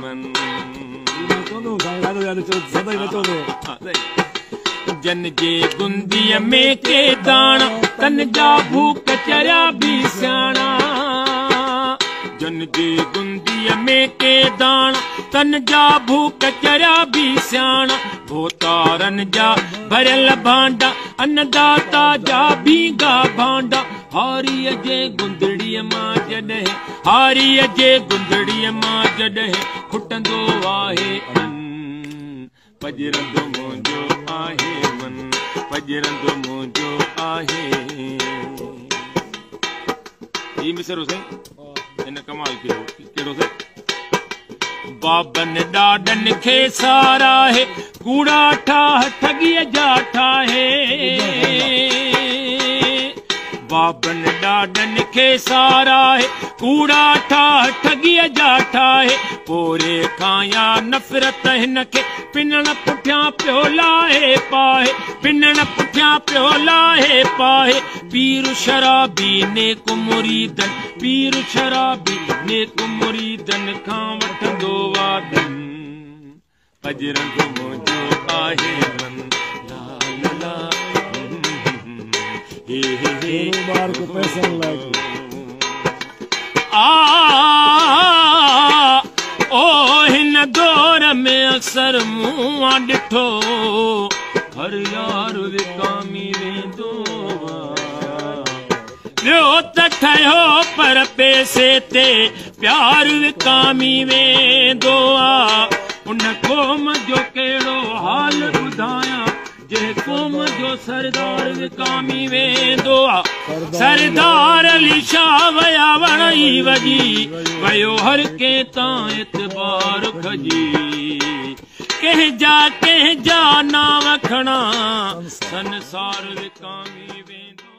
من। जन जे गुंदीअ में के दाणा, तन जा भूख चरिया बि सियाणा। जन जे गुंदीअ में के दाणा, तन जा भूख चरिया बि सियाणा। भोतारनि जा भरियल भांडा, अन्नदाता जा भीगा भांडा। हारीअ जे गुंदड़ीअ मां जॾहिं, हारीअ जे गुंदड़ीअ मां जॾहिं खुटंदो आहे अन, पजरंदो मुंहिंजो आहे मन, पजरंदो मुंहिंजो आहे। ही मिसरो साईं हिन कमाल कयो, कहिड़ो साईं? बाबनि ॾाॾनि खे साराहे, कूड़ा ठाह ठगीअ जा ठाहे। बाबनि ॾाॾनि खे साराहे, कूड़ा ठाह ठगीअ जा ठाहे। पोरे खां नफ़रत हिन खे, पिनण पुठियां पियो लाहे पाहे, पिनण पुठियां पियो लाहे पाहे। पीर शराबी नेक मुरीदन, पीर शराबी नेक मुरीदन खां वठंदो वादन, पजरंदो मुंहिंजो आहे मन। ला ला ला हे हे हे। आ ओ हिन दौर में अक्सर मूं ॾिठो, हर यार विकामी वेंदो ॿियो त ठहियो पर पैसे ते प्यार विकामी वेंदो आहे। उन क़ौम जो कहिड़ो हाल ॿुधायां, जंहिं क़ौम जो सरदार विकामी वेंदो आहे। सरदार अली शाह वया वण ई वॼी वियो, हर कंहिं तां एतबार खजी। कंहिंजा नांव खणा, संसार विकामी वेंदो।